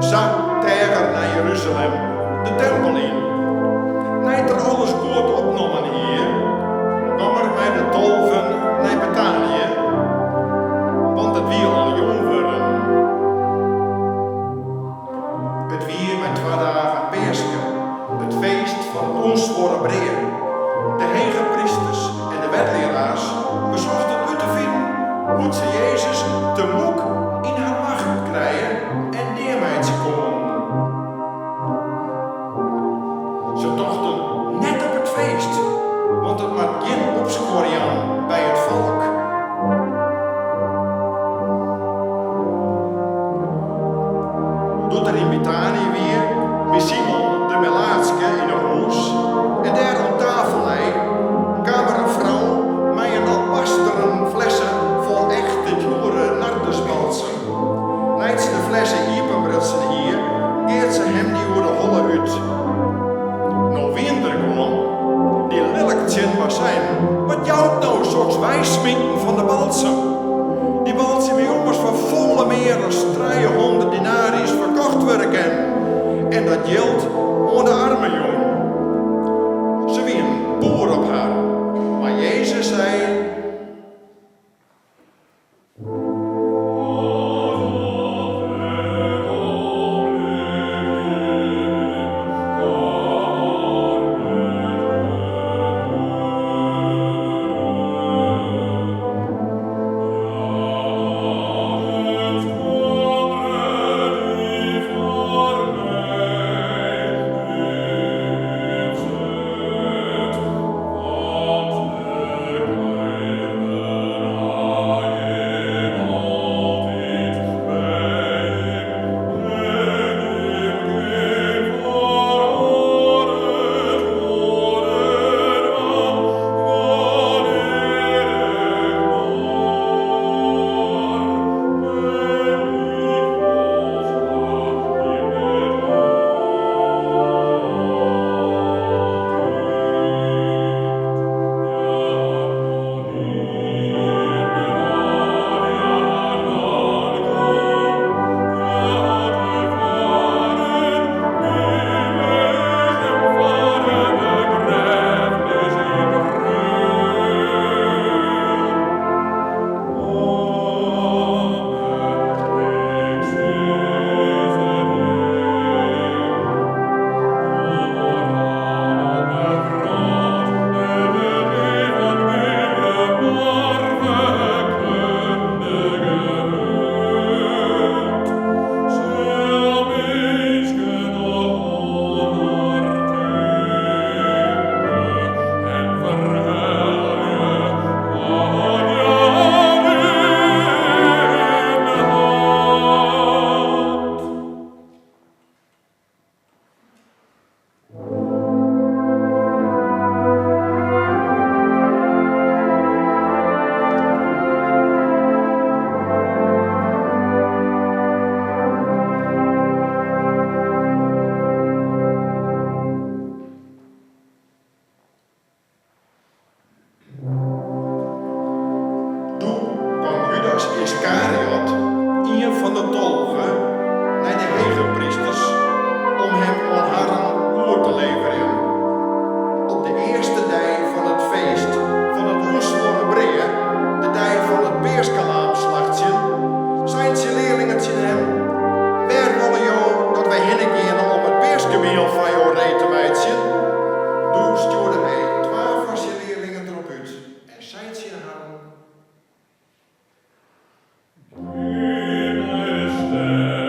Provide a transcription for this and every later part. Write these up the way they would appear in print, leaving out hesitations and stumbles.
Sa teach er nei Jeruzalem, de tempel yn. Nei't er alles goed opnommen hie, gong er mei de tolven nei Betanië, want it wie al jûn wurden. It wie mei twa dagen Peaske, it feest fan it ûnsuorre brea. De hegeprysters en de wetlearaars besochten út te finen hoe't se Jezus temûk yn har macht krije en deameitsje koenen. Se tochten, Net op it feest, want it moat gjin opskuor jaan by it folk. Doe't er yn Betanië wie, by Simon de Melaatske yn 'e hûs en dêr oan tafel lei, kaam der in frou mei in albasteren flesse fol echte djoere nardusbalsem. Nei't se de flesse iepenbrutsen hie, geat se him dy oer de holle út. No wienen der guon dy't lilk tsjin har seinen, Wat jout no soks weismiten fan de balsem? Dy balsem hie ommers foar folle mear as trijehûndert denari's ferkocht wurde kinnen en dat jild oan de armen jûn. Se wienen poer op har, mar Jezus sei. Doe gong Judas Iskariot, ien fan de 12, nei de hegeprysters om him oan harren oer te leverjen. Op de earste dei fan it feest fan it ûnsuorre brea, de dei fan it peaskelaam slachtsjen, seinen syn learlingen tsjin him, Wêr wolle jo dat wy hinne geane om it peaskemiel foar jo ree te meitsjen? Doe stjoerde hy twa fan syn learlingen derop út en sei tsjin harren. Gean nei de stêd.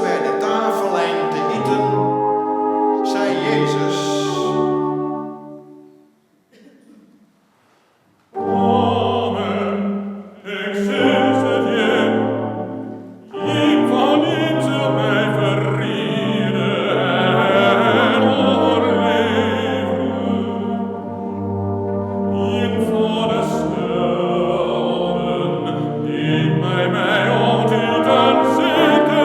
by de tafel leinen te iten, sei Jezus. Amen, ik sis it jim, ien fan jim sil my ferriede en oerleverje. Ien fan 'e selden dy't mei my oan 't iten sitte.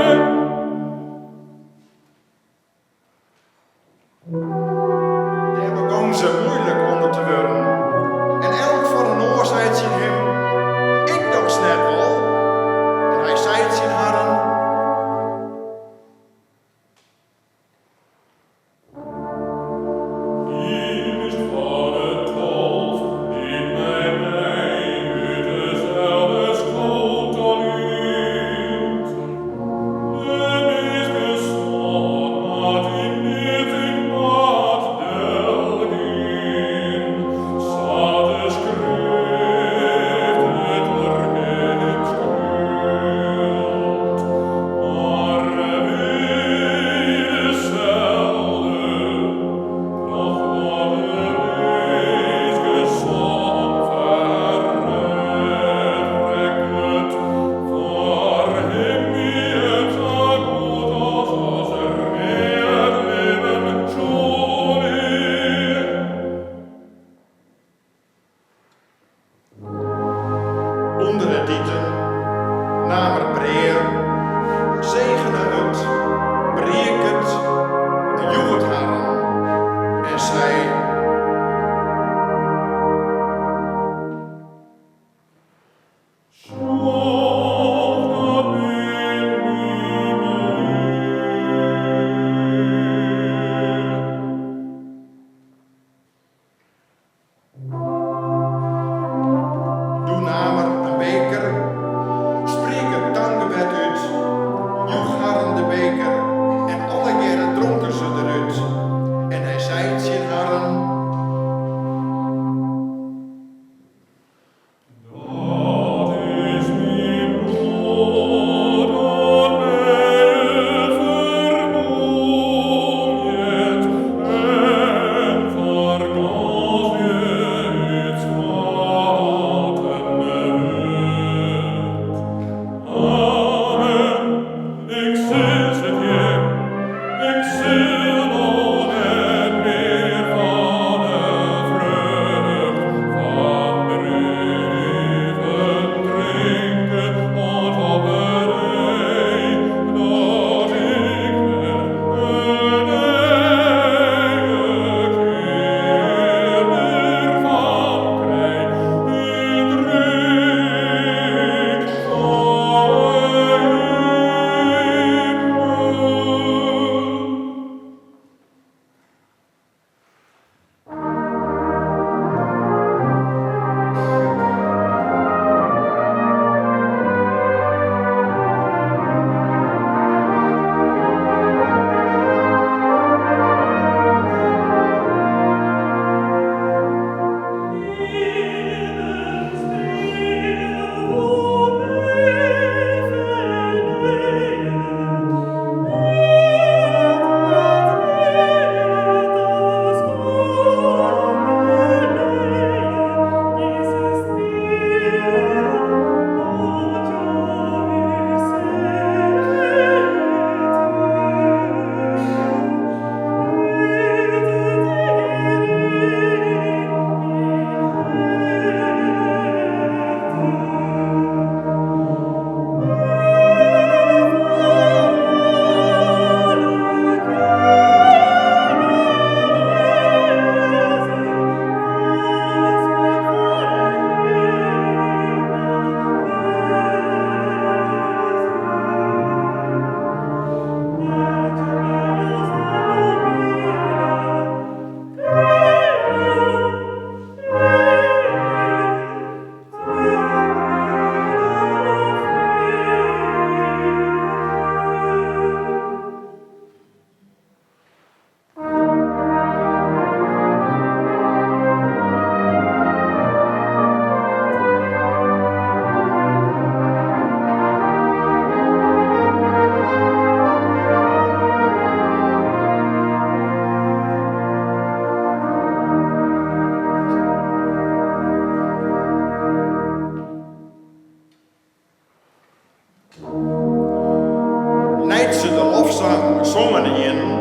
Songen hienen,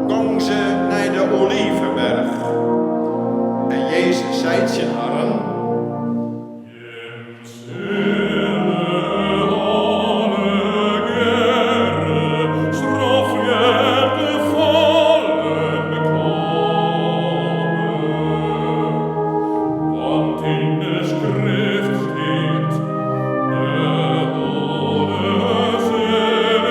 gongen se nei de Oliveberch. En Jezus sei tsjin harren. Jim sille allegearre stroffeljend te fallen komme, want yn de Skrift stiet, De hoede sil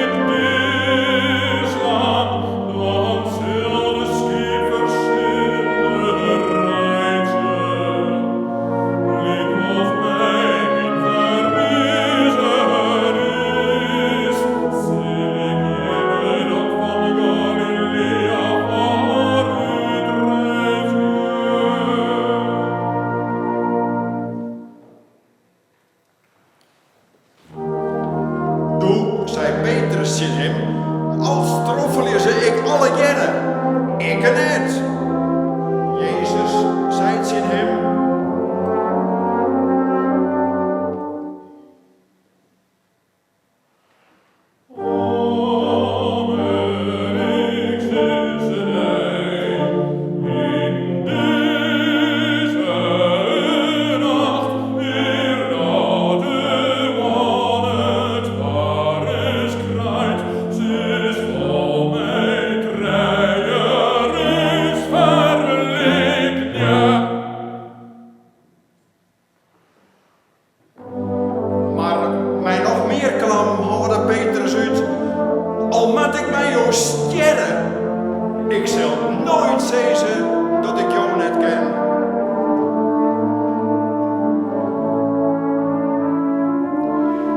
ik deaslaan, dan sil de skiep fersille reitsje. Lyk as my myn ferrizen is, sil ik jimme dat fan Galiléa foarút reizgje. Doe sei Petrus tsjin him, Al stroffelje se ek allegearre, ikke net. Jezus sei tsjin him. Amen, ik sis it dy, yn dizze nacht, eardat de hoanne twaris kraait, silsto my trijeris ferleagenje. Mar mei noch mear klam hâlde Petrus út, Al moat ik mei jo stjerre, ik sil noait sizze dat ik jo net ken.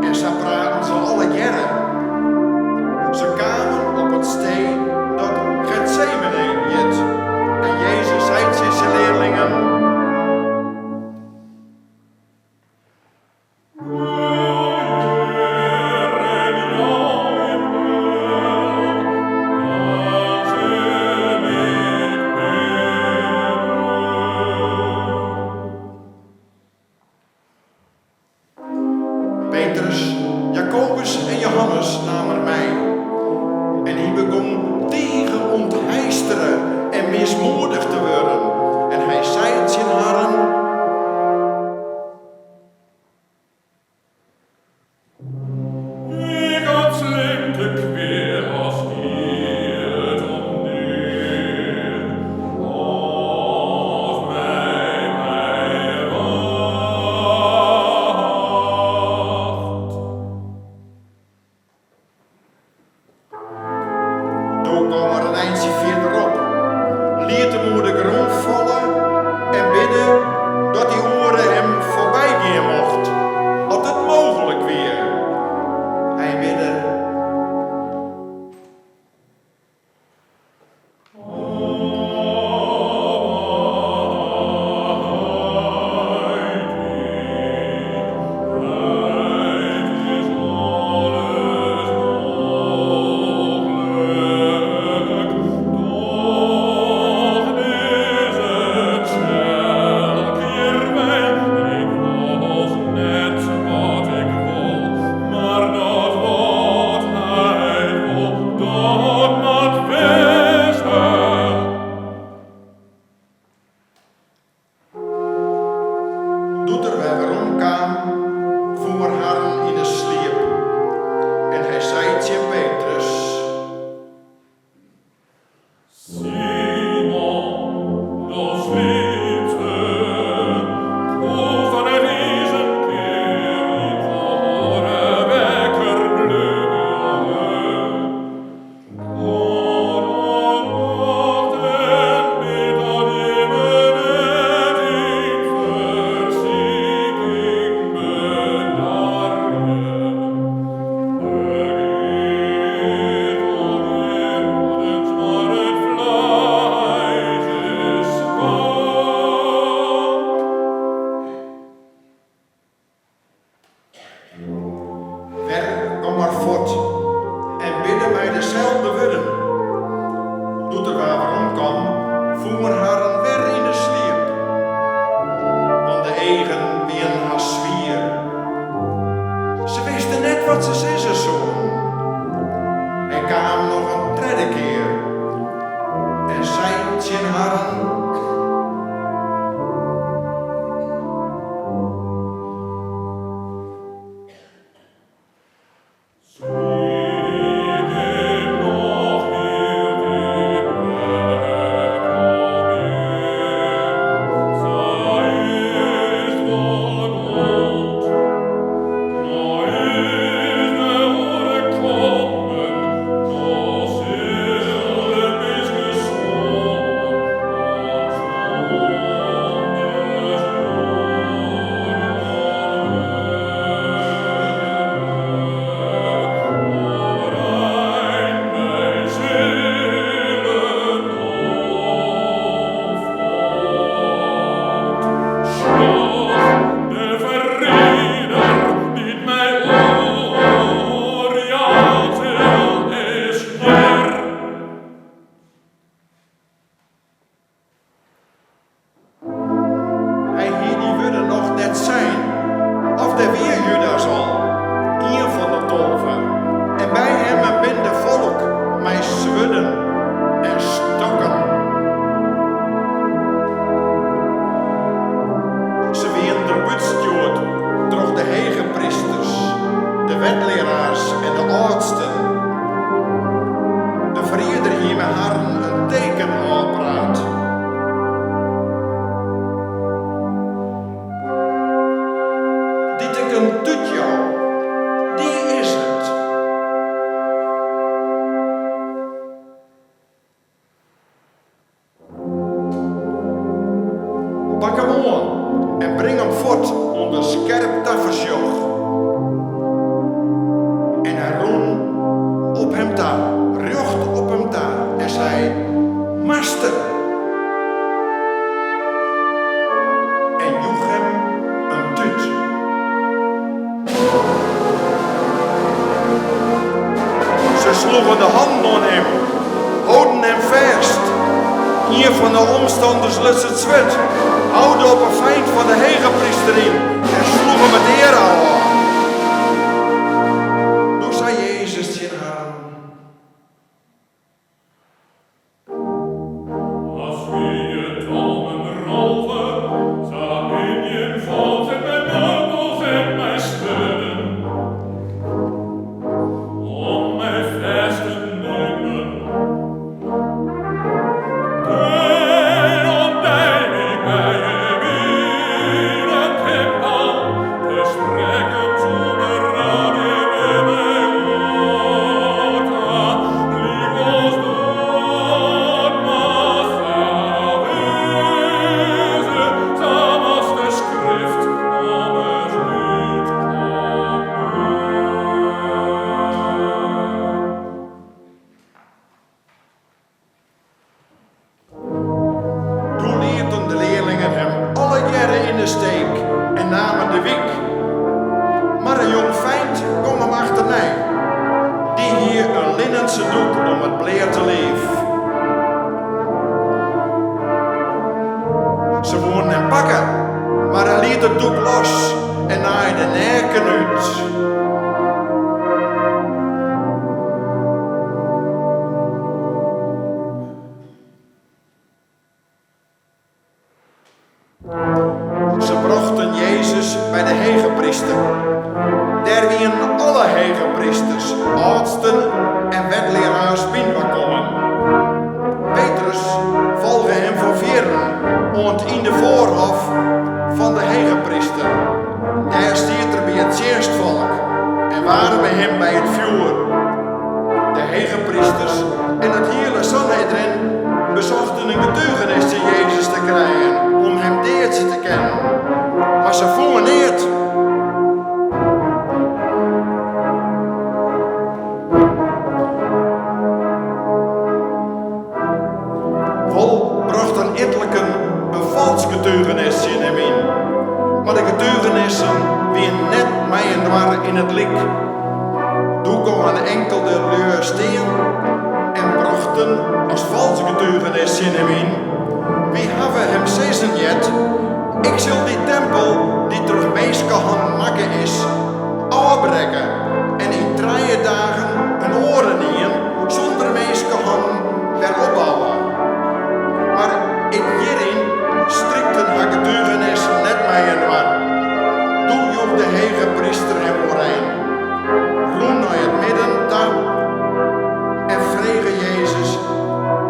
En sa praten se allegearre. Se kamen op it stee dat Getsemane hjit. En Jezus sei tsjin syn learlingen. Bliuw hjir en jou jim del, dan sil ik bidde. Petrus, Jakobus en Johannes naam Er mei. En hy begûn tige ûntheistere en mismoedich te wurden. En hy sei tsjin harren. Ik ha it slim te kwea as giet om dea. Hâld mei my wacht. Doe gong er in eintsje fierderop, liet him oer de grûn falle en bidde dat dy oere him foarbygean mocht, as it mooglik wie. Hy bidde. Abba, Heit myn, heit is alles mooglik, doch dizze sloegen de hannen oan him, holden him fêst. Ien fan 'e omstanners luts it swurd, houde op 'e feint fan de hegepryster yn en sloech him it ear ôf. Doe sei Jezus tsjin harren. As wie it om in rover, sa bin jim folget mei bondels en mei swurden om my fêst te nimmen. Dei oan dei wie ik by jim yn 'e timpel te sprekken sûnder dat jimme my oarta. Lykwols dat moat sa wêze, sa moast de Skrift ommers útkomme. Doe lieten de learlingen him allegearre yn 'e steek en namen de wyk. Mar in jongfeint gong him achternei. Dy hie in linnense doek om it bleate liif. Se woenen him pakke, mar hy liet it doek los en naaide neaken út. Se brochten Jezus by de hegepryster. Dêr wienen alle hegeprysters, âldsten en wetlearaars byinoar kommen. Petrus folge him fan fierren oant yn de foarhof fan de hegepryster. Dêr stiet er by it tsjinstfolk en waarme him by it fjoer. De hegeprysters en it hiele Sanhedrin besochten in getugenis tsjin Jezus te krijen om him deadzje te kinnen, mar se fûnen neat. Wol brochten etliken in falsk getugenis tsjin him yn, mar de getugenissen wienen net mei-inoar yn it lyk. Doe gongen inkelde lju stean en brochten as falsk getugenis tsjin him yn, Wy hawwe him sizzen heard, Ik sil dy tempel dy't troch minskehannen makke is, ôfbrekke en yn trije dagen in oarenien sûnder minskehannen wer opbouwe. Mar ek hjiryn strykten har getugenissen net mei-inoar. Doe joech de hegepryster him oerein, rûn nei it midden ta en frege Jezus,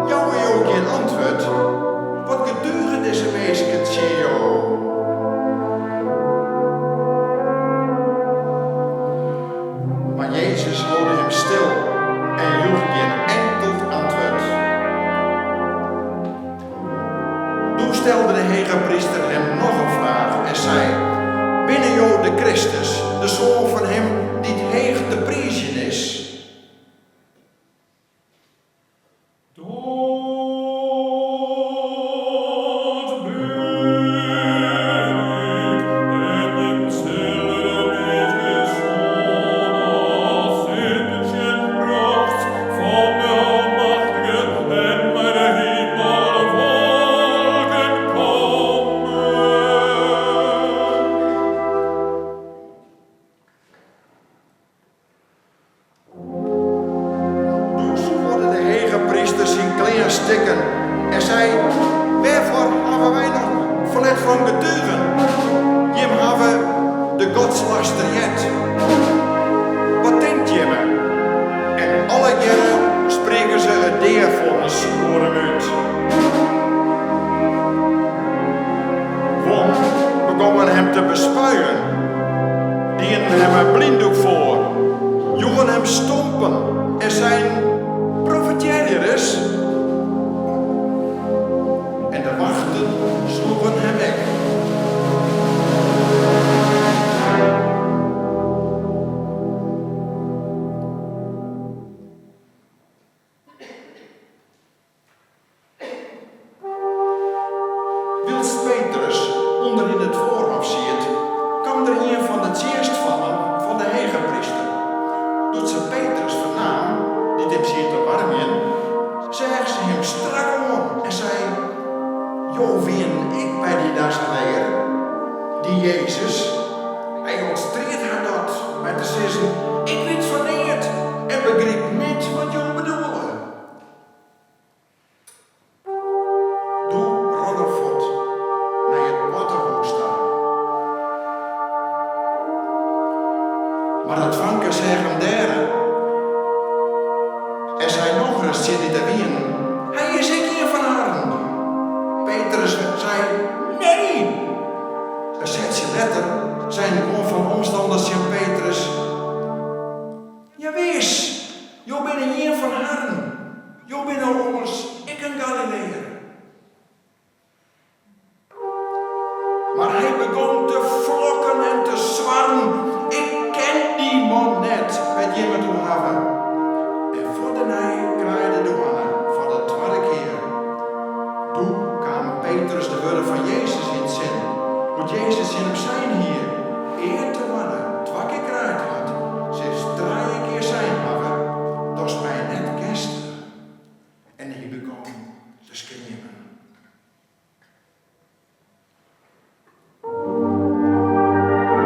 Jouwe jo gjin antwurd? Wat getuge dizze minsken tsjin jo? Mar Jezus holde him stil en joech gjin inkeld antwurd. Doe stelde de hegepryster him noch in fraach en sei, Binne jo de Kristus, de Soan fan Him dy't heech te priizjen is? Dat bin ik, en jim sille de Minskesoan sitten sjen rjochts fan de Almachtige en mei de himelwolken kommen. Doe skuorde de hegepryster syn klean stikken en sei, Wêrfoar hawwe wy noch ferlet fan getugen? Jim hawwe de godslaster heard. Wat tinkt jimme? En allegearre sprieken se it deafonnis oer him út. Guon begongen him te bespuien, dienen him in blyndoek foar, joegen him stompen en seinen, Profetearje ris! En de wachten sloegen him ek. Wylst Petrus ûnder yn it foarhôf siet, kaam der ien fan de tsjinstfammen fan de hegepryster. Doe't se Petrus fernaam, dy't Petrus tsjin dy't dêr wienen, Hy is ek ien fan harren. Petrus sei, Nee! In setsje letter seinen guon fan omstanners tsjin Petrus, Jawis, jo binne ien fan harren, jo binne ommers ek in Galileër. Mar hy begûn te flokken en te swarren, Ik ken dy man net, wêr't jimme it oer hawwe. En fuort dêrnei kraaide de hoanne foar de twadde kear. Doe kamen Petrus de wurden fan Jezus yn 't sin, hoe't Jezus tsjin him sein hie, Ear't de hoanne twa kear kraaid hat, silst trije kear sein hawwe, datst my net kenst. En hy begûn te skriemen.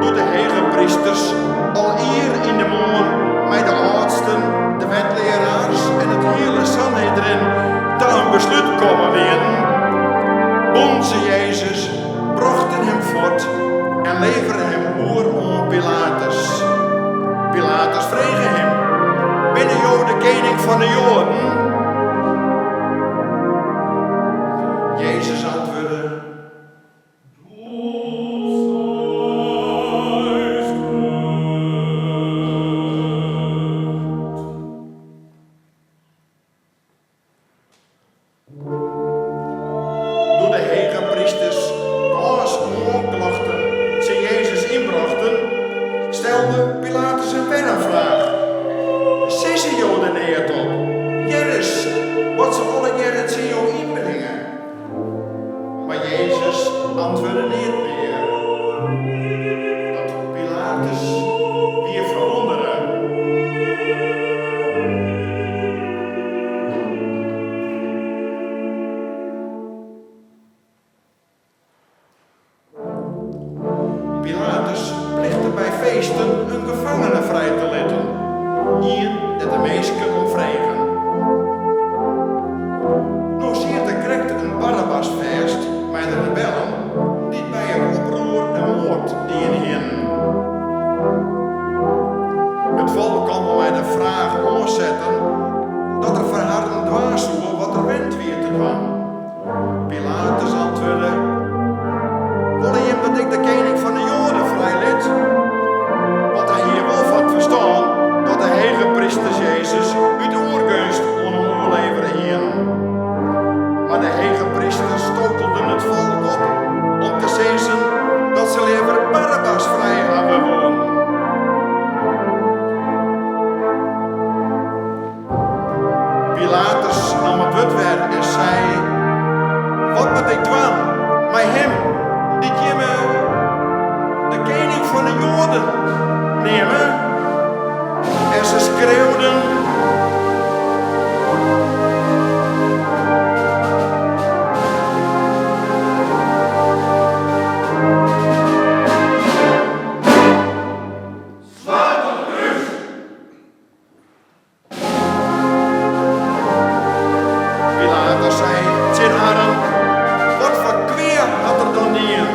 Doe't de hegeprysters al ier yn de moarn mei de âldsten, de wetlearaars en it hiele Sanhedrin ta in beslút kommen wienen, bûnen se Jezus, brochten him fuort en leveren him oer oan Pilatus. Pilatus frege him, Binne jo de kening fan 'e Joaden? Jezus antwurde. Do seist it. Doe't de hegeprysters gâns oanklachten tsjin Jezus ynbrochten, stelde Pilatus him wer in fraach, Sizze jo der neat op? Hear ris wat se allegearre tsjin jo ynbringe. Mar Jezus antwurde neat mear, dat Pilatus wie ferwûndere. Pilatus plichte by feesten in gefangene frij te litten, ien dêr't de minsken om fregen. No siet der krekt in Barabbas fêst mei de rebellen dy't by it oproer in moard dien hienen. It folk kaam mei de fraach oansetten dat er foar harren dwaan soe wat er wend wie te dwaan. Pilatus antwurde, Wolle jim dat ik de kening fan 'e Joaden frijlit? Want hy hie wol foar 't ferstân dat de hegeprysters Jezus út oergeunst oan him oerlevere hienen. Mar de hegeprysters stokelden it folk op om te sizzen dat se leaver Barabbas frij hawwe woenen. Pilatus naam it wurd wer en sei, Wat moat ik dwaan mei him dy't jimme de kening fan 'e Joaden neame? En se skreauden. Slaan oan it krús! Pilatus sei tsjin harren, Wat foar kwea hat er dan dien?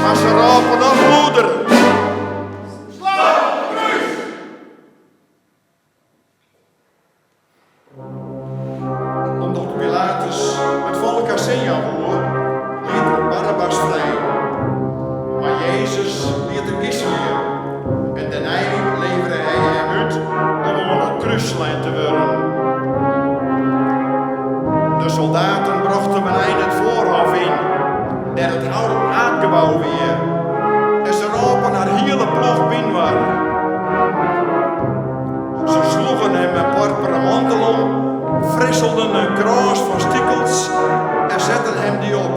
Mar se rôpen noch lûder. Slaan oan it krús! Omdat Pilatus it folk har sin jaan woe, liet er Barabbas frij. Mar Jezus liet er giselje en dêrnei levere hy him út om oan it krús slein te wurden. De soldaten brochten him ein it foarhôf yn, dêr't it haadgebou wie, en se rôpen har hiele ploech byinoar. Se sloegen him in poarperen mantel om, frisselden in krâns fan stikels en setten him dy op.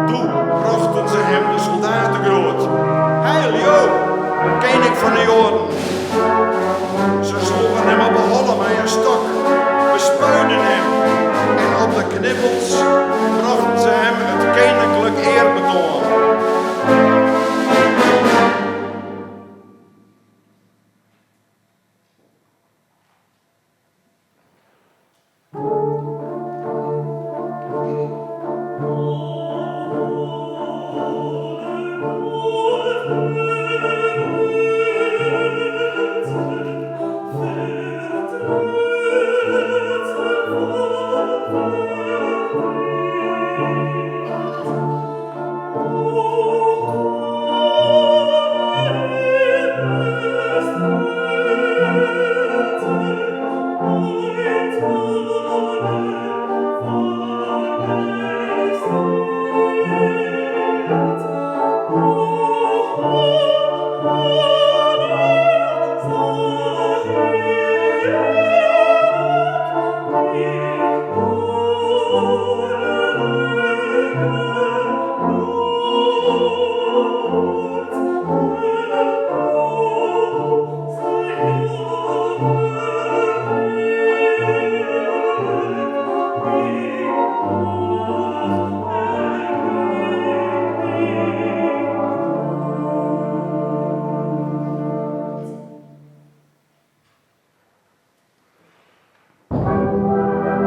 Doe brochten se him de soldategroet, Heil jo, kening fan 'e Joaden! Se sloegen him op 'e holle.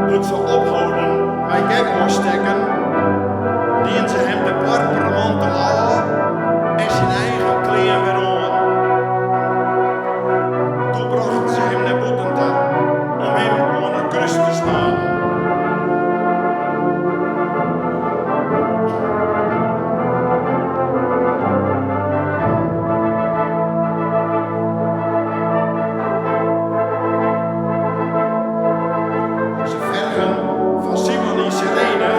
Doe't se opholden mei gek oanstekken, dienen se him de poarperen mantel ôf en syn eigen klean wer oan. Doe brochten se him nei bûten ta om him oan it krús te slaan. Se fergen fan Simon yn Syrene,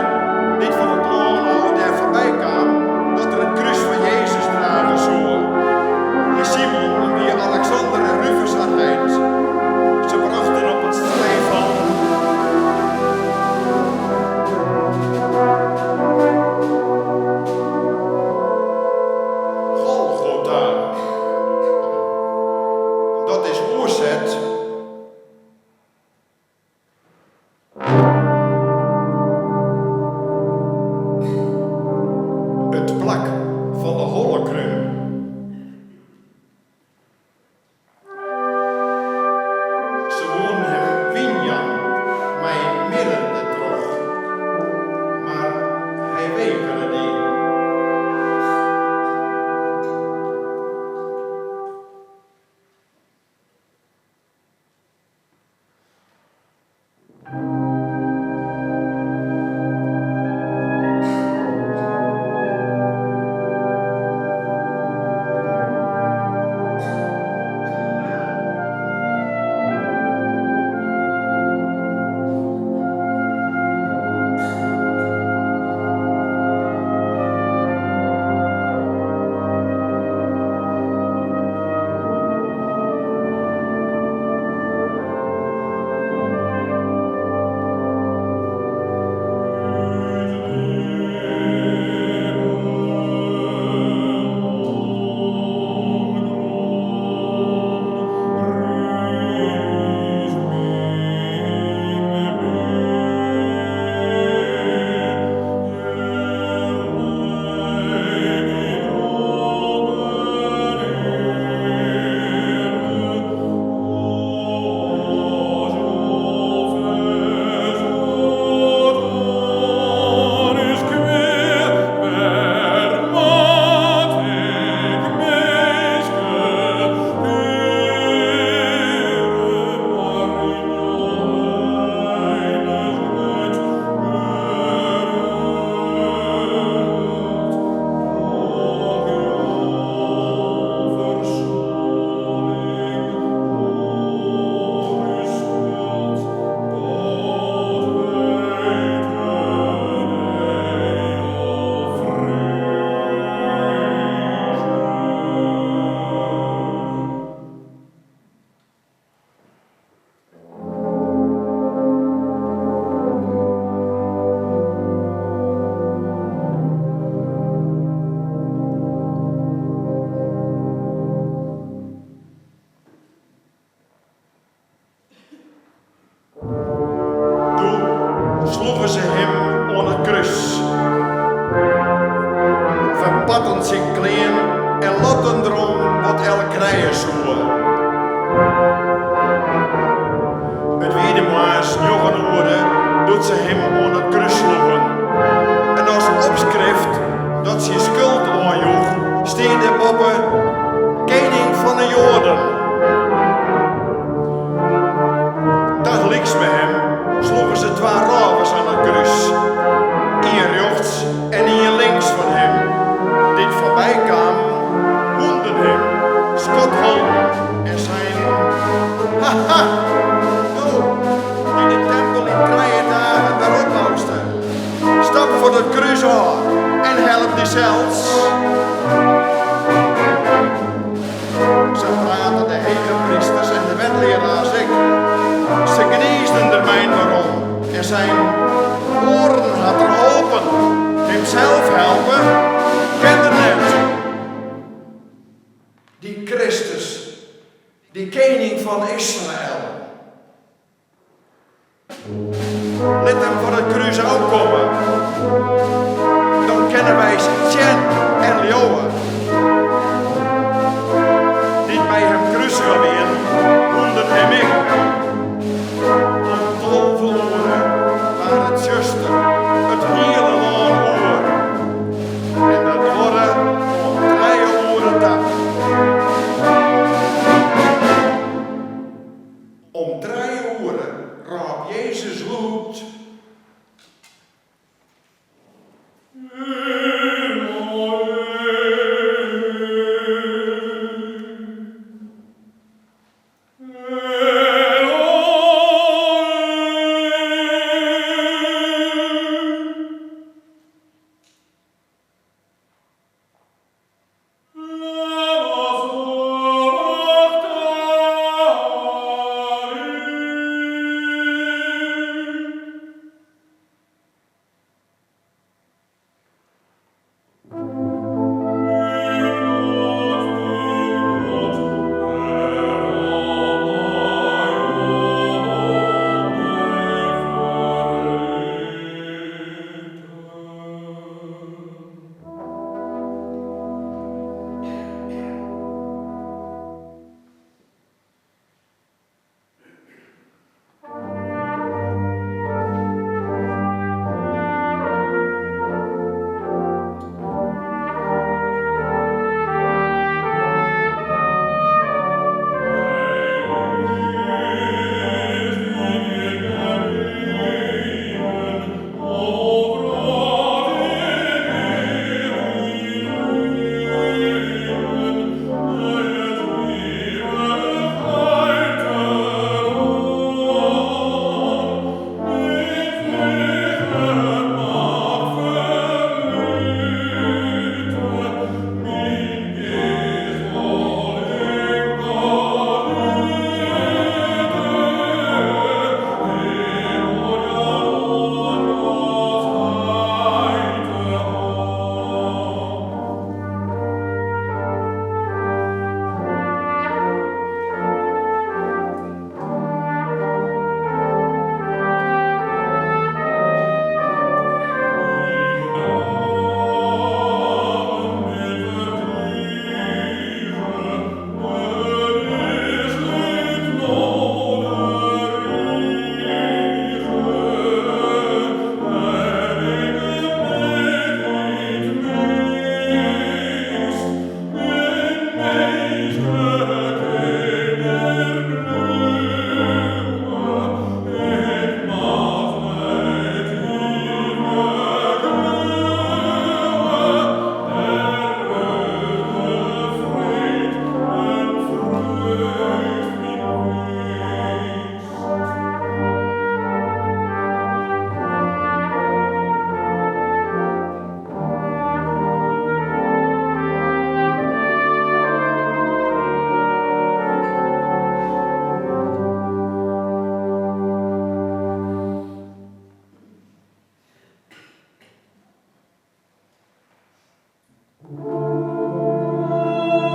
dy't fan it lân ôf dêr foarby kaam, dat er it krús fan Jezus drage soe. Dy Simon wie Aleksander en Rufus har heit. Se brochten op it stee fan. Golgota. Dat is oerset. It plak fan de hollekrún. Se woenen him wyn jaan mei mirre dertroch, mar hy wegere dy. Doe sloegen se him oan it krús, ferparten syn klean en lotten derom wat elk krije soe. It wie de moarns njoggen oere doe't se him oan it krús sloegen. En as opskrift dat syn skuld oanjoech, stie dêrboppe, Kening fan 'e Joaden. Tagelyks mei him sloegen se twa rôvers oan it krús, ien rjochts en ien links fan him. Dy't foarby kamen, hûnden him, spotholden en seinen, Ha, ha! Do, dy't de tempel yn trije dagen wer opbouste, stap fan it krús ôf en help dysels! Sa praten de hegeprysters en de wetlearaars ek. Se gniisden der mei-inoar om en seinen, Oaren hat er holpen, himsels helpe kin er net. Dy Kristus, dy kening fan Israel. Lit him fan it krús ôfkomme, dan kinne wy sjen en leauwe. Dy't mei him krusige wienen, wûnden him ek. Om 12 oere waard it tsjuster it hiele lân oer en dat duorre oant trije oere ta. Om trije oere rôp Jezus lûd.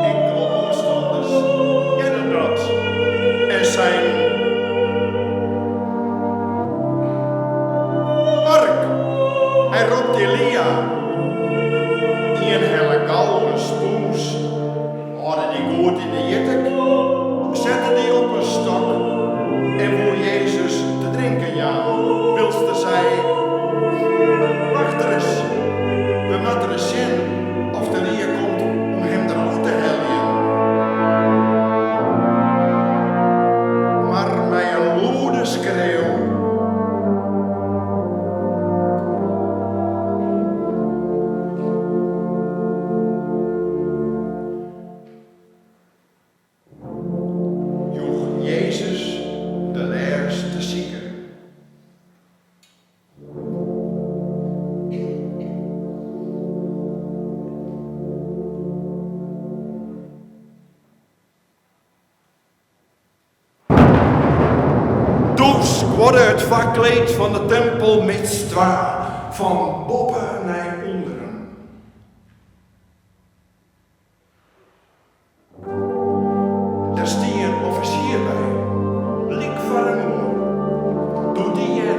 Inkele omstanners hearden dat en seinen, Hark, hy ropt Elía. Ien helle gau in spûns, hâlde dy goed yn 'e hjitte, sette dy op in stok en woe Jezus te drinken jaan, wylst er sei, Wacht ris, we moatte ris sjen oft Elía komt om him derôf te heljen. Mar mei in lûde skreau. Joech Jezus de lêste sike. Doe skuorde it foarkleed fan de timpel midstwa, fan boppe nei ûnderen. Der stie in offisier by, lyk foar in oar. Doe't dy hearde.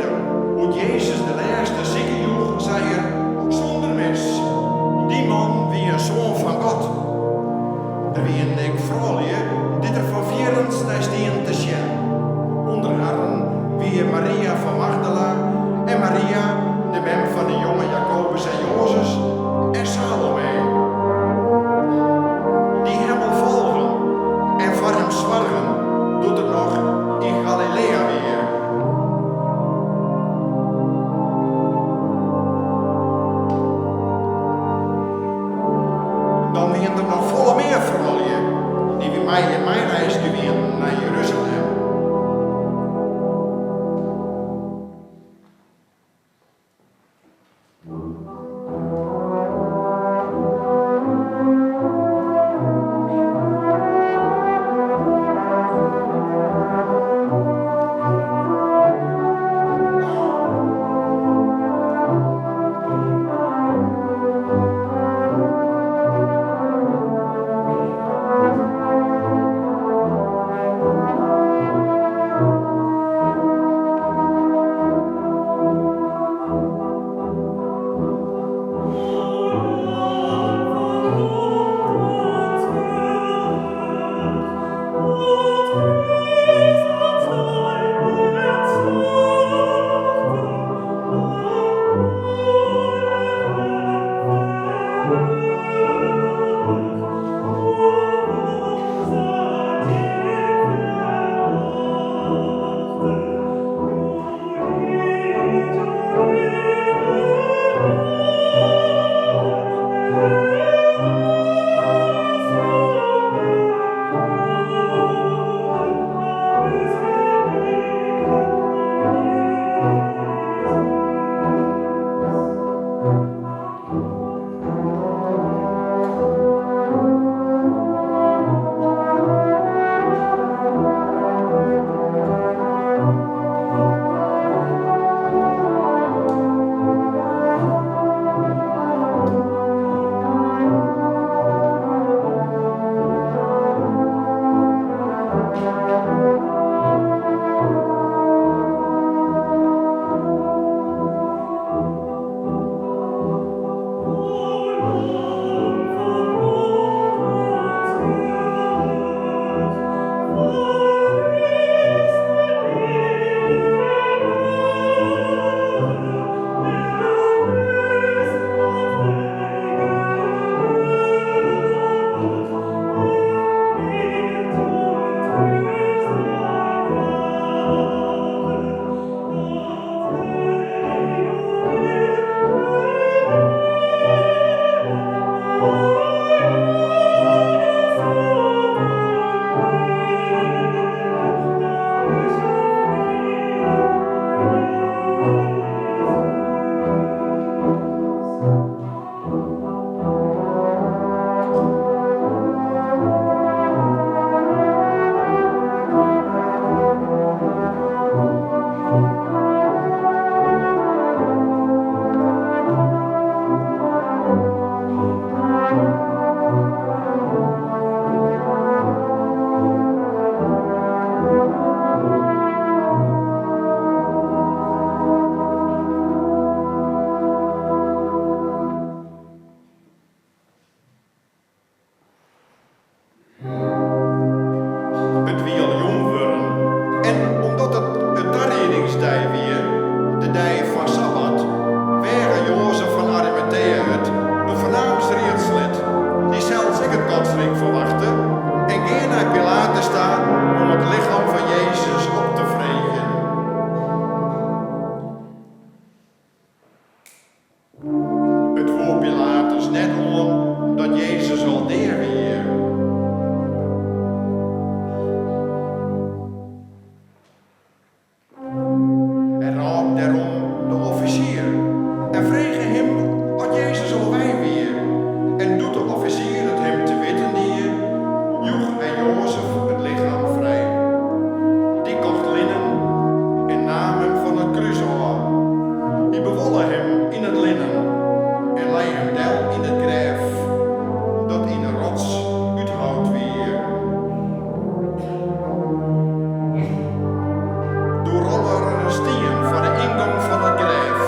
alle stien foar de yngong fan it grêf.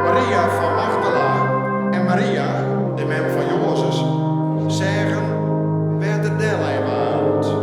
Maria fan Magdala en Maria, de mem fan Joazes, seagen wêr't er dellein waard.